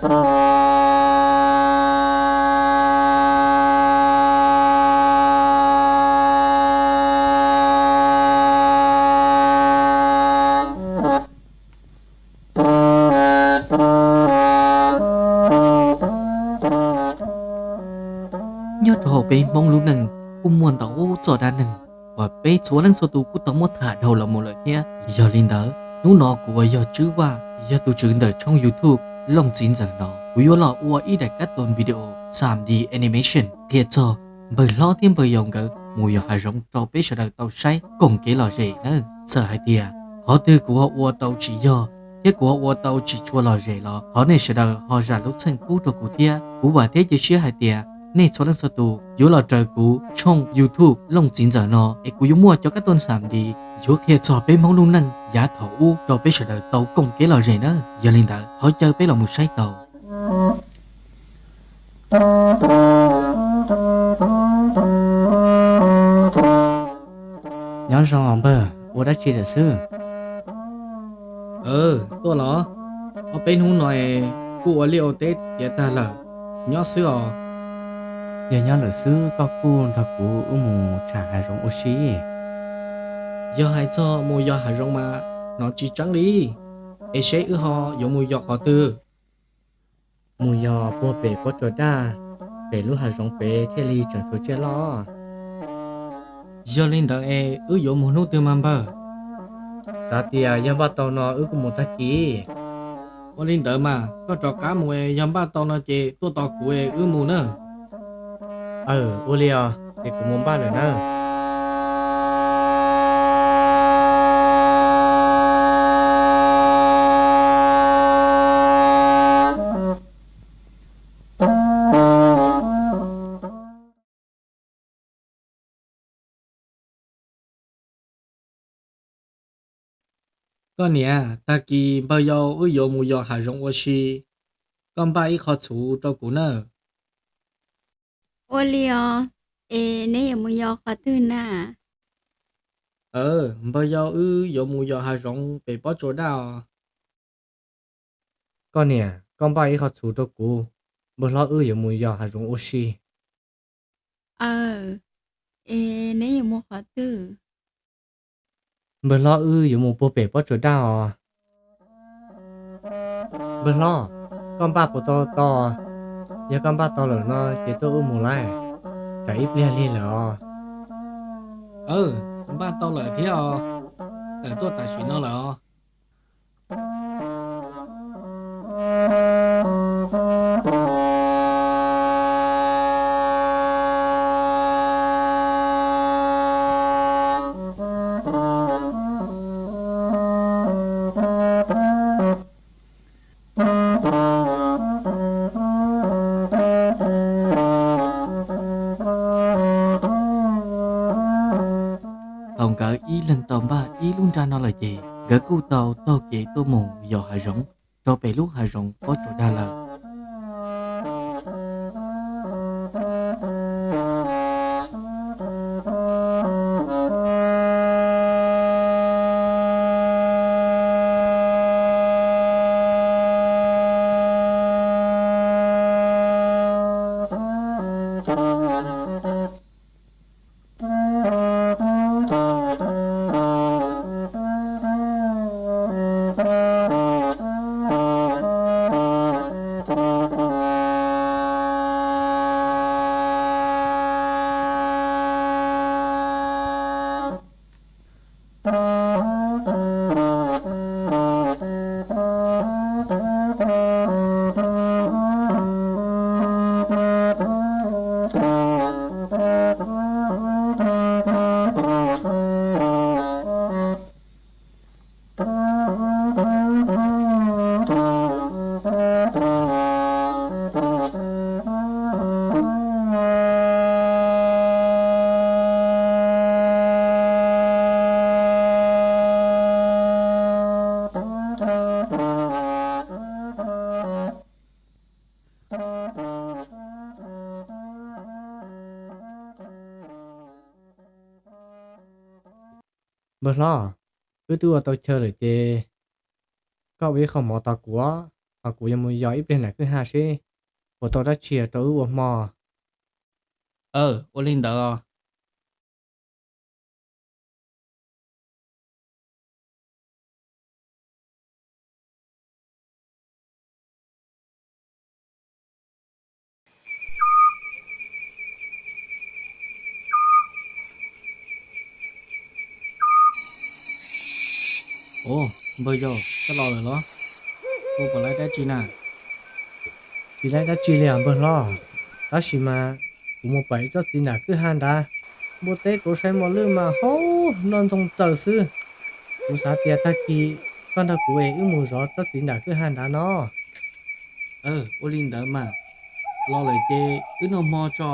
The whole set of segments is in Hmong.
Nyob rau hauv peb Hmoob lub neej kuj muaj ntau txoj dab neeg uas peb txhua leej txhua tus kuj tau muab tham dhau los mus lawm thiab. Yog li ntawd hnub no kuv uas yog Tswb Vaj, yog tus tswv ntawm tshooj YouTube Looj Txiv Ntxawm no, kuv yuav los ua ib daim kab toon video xam D animation qhia txog npawg hlob thiab npawg yau nkawd mus yos hav zoov rau peb sawv daws tau saib koom kev lom zem nawb. Txawm hais tias qhov twg kuv ho ua tau tsis yog thiab kuv ho ua tau tsis tshua lom zem los thov nej sawv daws ho zam lub txim pub rau kuv thiab. Kuv vam thiab cia siab hais tias nej txhua leej txhua tus yuav los raws kuv tshooj YouTube Looj Txiv Ntxawm no es kuv yuav muaj cov kab toon xam D yuav qhia txog peb Hmoob lub neej yav thaum ub rau peb sawv daws tau koom kev lom zem nawb. Yog li ntawd thov caw peb los mus saib tau. Nyob zoo npawg, ua dab tsi lawm xwb? Tuaj los, ob peb hnub no kuj ua liaj ua teb tiav tag lawm, nyob xwb os. Yog nyob lawm xwb koj kuj nrog kuv wb mus tsham hav zoov ua si. Yog hais txog mus yos hav zoov mas hnov tsis tseeb li, es seb wb ho yuav mus yos qhov twg? Mus yos puag pem pob tsuas daj, pem lub hav zoov pem thiaj li tseem tshuav tsiaj loj. Yog li ntawd es wb yuav mus hnub twg mas npawg? Xav tias yog npaj tau no wb kuj mus tag kis. Ua li ntawd mas koj rov qab mus es yog npaj tau no ces tuaj tos kuv es wb mus nawb. Aw, ua li os, ces kuv mus npaj lawm nawb. Koj niam, tag kis npawg yau wb yuav mus yos hav zoov ua si, koj npaj ib qho txhuv rau kuv nawb. Ua li os, es neb yuav mus yos qhov twg na? Npawg yau wb yuav mus yos hav zoov pem pob tsuas daj os. Koj niam, koj npaj ib qho txhuv rau kuv, npawg hlob wb yuav mus yos hav zoov ua si. Aw, es neb yuav mus qhov twg? Npawg hlob wb yuav mus puag pem pob tsuas daj os. Npawg hlob, koj npaj puas tau tau? Yog koj npaj tau lawm no ces tuaj wb mus lawm, tsam ib pliag lig lawm os. Npaj tau lawm thiab os, tawm tuaj tam sim no lawm os. Thaum nkawd ib leeg tau npaj ib lub nra no lawm ces nkawd kuj tau taug kev tuaj mus yos hav zoov rau pem lub hav zoov pob tsuas daj lawm. Npawg hlob, wb twb ua tau chaw lawm ces koj ua ib qho mov tos kuv os. Ho kuv yuav mus yos ib pliag nram kwj ha seb puas tau dab tsi rau wb ua hmo. Aw, ua li ntawd os. Ua, npawg yau, koj los lawm los? Ua puas laib dab tsi na? Tsis laib dab tsi li os npawg hlob, tab sis mas kuv mus pom ib tsob txiv nram kwj ha nrad, npua teb rau saib mos lwj mas hauv noj ntxoog txaws xwb. Kuv xav tias tag kis koj nrog kuv es wb mus zov tsob txiv nram kwj ha nrad no. Ua li ntawd mas, los lawm ces wb noj hmo tso.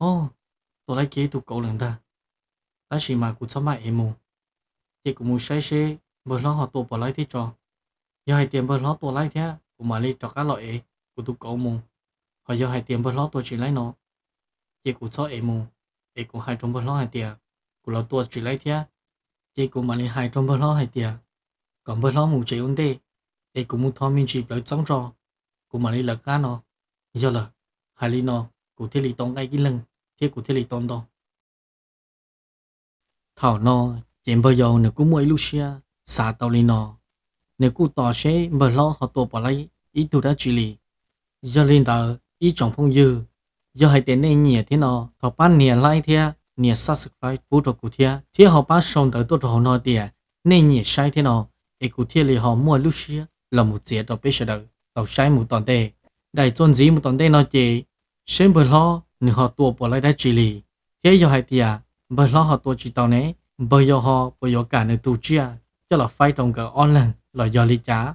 Ov, tua laib kiag ib tug kauv lawm ntag. Tab sis mas kuv txhob maj ev mus, ces kuv mus saib seb npawg hlob ho tua puas laib thiab tso. Yog hais tias npawg hlob tua laib thiab kuv mam li rov qab los ev kuv tus kauv mus. Ho yog hais tias npawg hlob tua tsis laib no, ces kuv txhob ev mus, es kuv hais rau npawg hlob hais tias kuv los tua tsis laib thiab, ces kuv mam li hais rau npawg hlob hais tias kom npawg hlob mus tsev ua ntej, es kuv mus tho me ntsis plawv txoob tso, kuv mam li lawv qab no. Yog lawm, hais li no kuv thiaj li tau nqaij ib leeg thiab kuv thiaj li tau ntau. Thaum no ces npawg yau nws kuj muaj ib lub siab xav tau li no, nws kuj tos seb npawg hlob ho tua puas laib ib tug dab tsi li. Yog li ntawd ib tsoom phooj ywg, yog hais tias nej nyiam thiab no thov pab nias like thiab nias subscribe pub rau kuv thiab, thiab ho pab sau ntawv tuaj rau hauv no tias nej nyiam saib thiab no, es kuv thiaj li ho muaj lub siab los mus txiav rau peb sawv daws tau saib mus tom ntej. Daim txuas ntxiv mus tom ntej no ces seb npawg hlob nws ho tua puas laib dab tsi li, thiab yog hais tias npawg hlob ho tua tsis tau ne, npawg yau ho puas yuav kam nws tus tsiaj coj los faib rau nkawd ob leeg los yog li cas?